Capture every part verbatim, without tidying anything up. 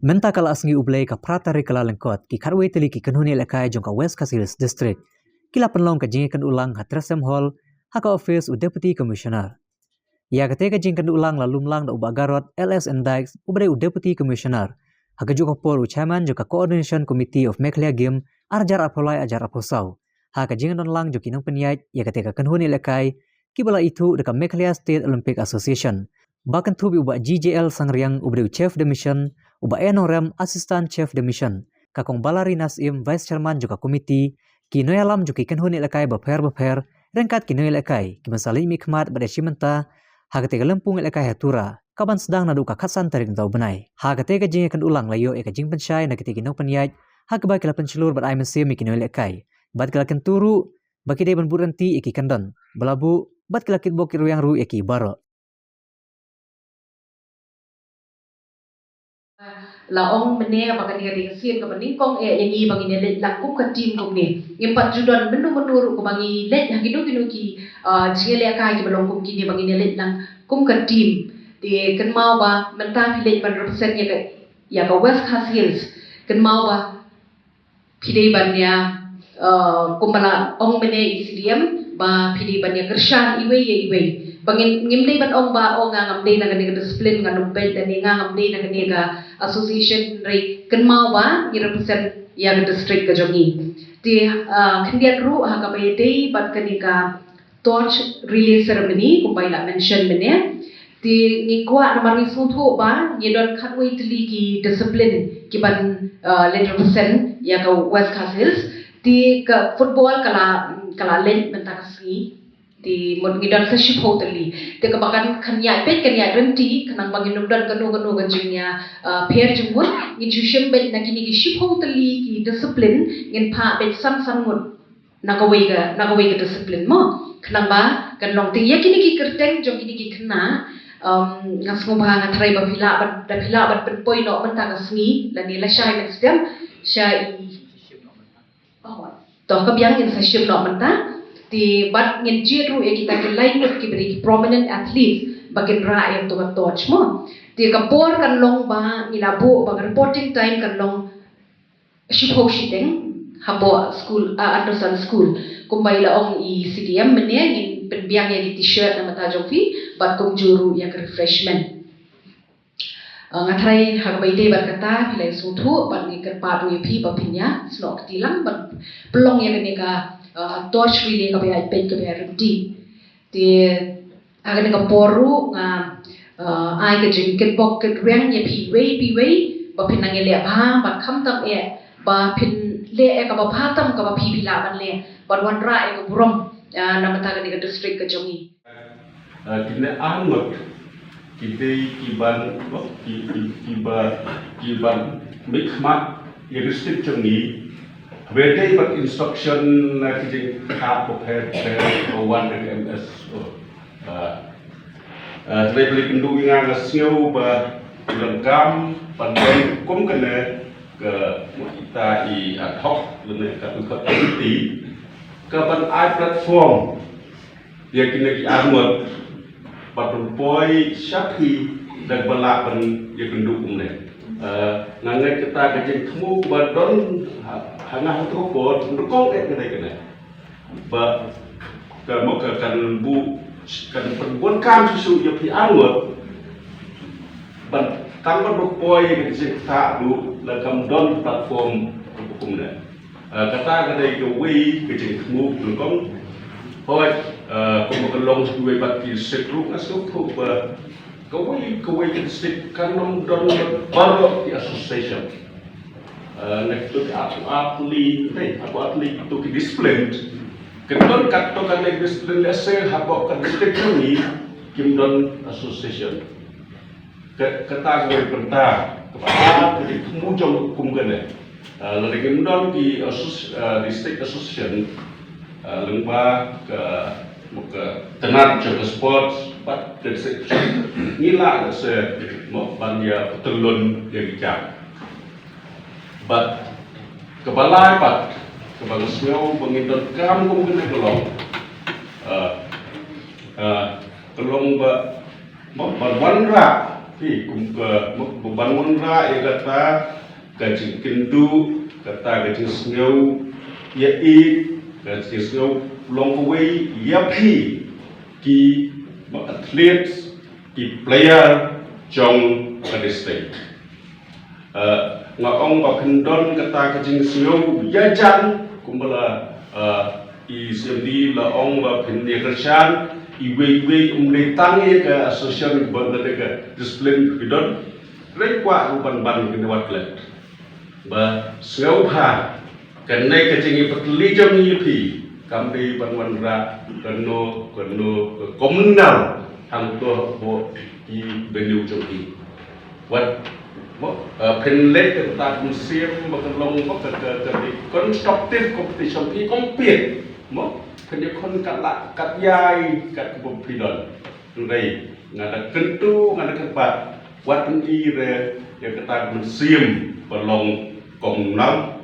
Mynta ka la sngi U Blei ka phra tarik Kyllalyngkot, ki khatwei tylli ki kynhun ïalehkai jong ka West Khasi Hills District ki la pynlong ka jingïakynduh lang ha Tresem Hall, ha ka office u Deputy Commissioner. Ïa katei ka jingïakynduh lang la lum lang da u Bah Garod L S N Dykes, uba dei u Deputy Commissioner, ha kajuh ka por u Chairman jong ka Coordination Committee of Meghalaya Game ar hajar arphew lai ar hajar arphew saw. Ha ka jingdon lang jong ki nongpynïaid ïa katei ka kynhun ïalehkai, kiba la ithuh da ka Meghalaya State Olympic Association, ba kynthup ïa u Bah G J L Sangriang, uba dei u Chef de Mission, u Bah E Nongrem, Assistant Chef de Mission, ka Kong Balarina Syiem, Vice Chairman jong ka Committee, ki nongïalam jong ki kynhun ïalehkai bapher bapher, ryngkat ki nongïalehkai kiba sa leit mihkhmat bad ïashim bynta ha katei ka lympung ïalehkai ha Tura, kaban sdang naduh ka khatsan tarik mynta u bnai. Ha katei ka jingïakynduh lang la ïoh ïa ka jingpynshai na kitei ki nongpynïaid, ha kaba ki la pynshlur bad ai mynsiem ïa ki nongïalehkai, bad ki la kyntu ruh ba ki dei ban bud ryntih ïa ki kyndon ba la buh, bad ki la kitbok kitrwiang ruh ïa ki baroh. La ong mynne ba kane ka dei ka sien kaba nyngkong eh ïa ngi ba ngin ïaleit lang kum ka team kumne. Ngim pat ju don mynno mynno ruh kaba ngi leit ha kino kino ki, ah, jingïalehkai kiba long kum kine ba ngin ïaleit lang kum ka team. Te kynmaw ba mynta phi leit ban represent ïa ka, ïa ka West Khasi Hills. Kynmaw ba phi dei ban ïa, eh, kumba la ong mynne i C D M, ba phi dei ban ïa kyrshan iwei ïa iwei. Ba ngin, ngim dei ban ong ba, oh, nga ngam dei na kane ka discipline, ngan ym peit, lane nga ngam dei na kane ka association, hynrei kynmaw ba ngi represent ïa ka district ka jong ngi. Te, eh, khyndiat ruh ha kaba ïadei bad kane ka torch relay ceremony, kumba i la mention mynne. Te ngi kwah namar ngi sngewthuh ba ngi don khatwei tylli ki discipline kiban, uh, leit represent ïa ka West Khasi Hills. Te ka football ka la, ka la leit mynta ka sngi. Te mut ngi don sa shiphew tylli. Te kaba kan, kan ïaid peit, kan ïaid ryntih, khnang ba ngin ym don kano kano ka jingïa, uh, pher jingmut. Ngin shu shim beit na kine ki shiphew tylli ki discipline, ngin phah beit san san ngut na kawei ka, na kawei ka discipline mo. Khnang ba kan long te ïa kine ki kyrteng jong kine ki khynnah, um, nga sngewbha nga tharai ba phi lah ban, da phi lah ban pynpoi noh mynta ka sngi, lane lashai mynstep sha i, oh, to ka biang ngin sa shim noh mynta. Te bad ngin jied ruh ïa kita ki lai ngut kiba dei ki prominent athletes ba kin rah ïa to ka torch mo. Te ka por kan long ba ngi la buh ba ka reporting time kan long shiphew shiteng hapoh skul, ah, Anderson School. Kumba i la ong i C D M mynne, ngin pynbiang ïa ki t-shirt na bynta jong phi bad kumjuh ruh ïa ka refreshment. Ah, nga tharai ha kaba ïadei bad kata phi la ïasngewthuh bad ngi kyrpad ruh ïa phi ba phin ïa snoh kti lang ban pynlong ïa kane ka, ah, torch relay kaba ïaid peit kaba ïaid ryntih. Te ha kane ka por ruh nga, uh, ai ka jingkitbok kitrwiang ïa phi iwei pa iwei ba phin nang ïaleh bha bad khamtam eh ba phin leh ïa kaba bha tam kaba phi phi lah ban leh ban wanrah ïa ka burom, uh, na bynta kane ka district ka jong ngi. Uh, kine arngut ki dei ki ban, ki, ki, ki ba, ki ban mihkhmat ïa ka district jong ngi. Haba ïadei bad instruction na ki jingkhap bapher bapher ba wan na ka M S O. Ah, ah, hynrei balei kynduh ïa nga, nga sngew ba ki donkam ban don kum kane ka, kita i ad hoc lane ka ad hoc committee ka ban ai platform ïa kine ki arngut ba pynpoi sha phi da kaba lah ban ïakynduh kumne. Eh, nga ngeit kata ka jingthmu ba don ha, ha nga ha kato ka por, nyngkong eh ka dei kane. Ba ka mo ka kan bu, kan pynbun kam shisha ïa phi arngut ban tang ban pynpoi ïa ka jingthaduh la kam don platform kumne. Ah, kata ka dei kawei ka jingthmu nyngkong. Hooid, ah, kumba ka long sha kiwei pat ki district ruh, nga sngewthuh ba kawei kawei ka district kan ym don baroh ki association. Ah, na kito ki ap-, athlete, eh, ap-, athlete, kito ki discipline. Kan don katto katne ki discipline, lehse hapoh ka district jong ngi kim don association. Ka, kata kawei bynta kaba ar ka jingthmu jong kum kane. Ah, lada ngim don ki associ-, ah, district association, ah, lyngba ka, ka tnat jong ka sports bad ka district association, ngi lah se mo ban ïa pyntyllun ïa ki jam. Bad kaba lai pat kaba nga sngew ba ngin donkam kum kane ka long, ah, ah, ka long ba, ba, ba wanrah Phi kum ka ban wanrah ïa kata ka jingkynduh, kata ka jingsngew ïa i, ka jingsngew long kawei ïa phi ki athletes, ki player jong ka district. Nga ong ba phin don kata ka jingsngew ïajan kumba la i C M D la ong ba phin ïa kyrshan iwei iwei, um dei tang ïa ka association ba la dei ka discipline phi don. Rei kwah ruh ban ban kine wat klet ba sngewbha kane ka jingïapyntylli jong ngi ïa phi kam dei ban wanrah kano kano ka communal hangto hapoh ki venue jong phi. Wat mo phin leh ka ta mynsiem ba ka long ba ka ka ka constructive competition phi compete mo phin ïa khun kat lah kat ïai kat ka phi don. Hynrei nga da kyntu nga da kyrpad wat phin i re ïa kata ka mynsiem ba long communal.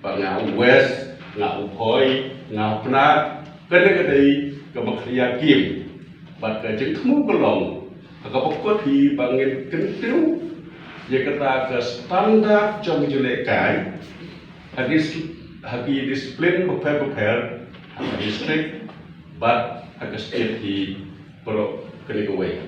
Ba nga u West, nga u Bhoi, nga u Pnar, kane ka dei kaba khia kim. Bad ka jingthmu ka long ha kaba kut hi ba ngin kyntiew ïa kata ka standard jong ka jinglehkai ha ki, ha ki discipline bapher bapher ha ka district bad ha ka state hi baroh kane kawei.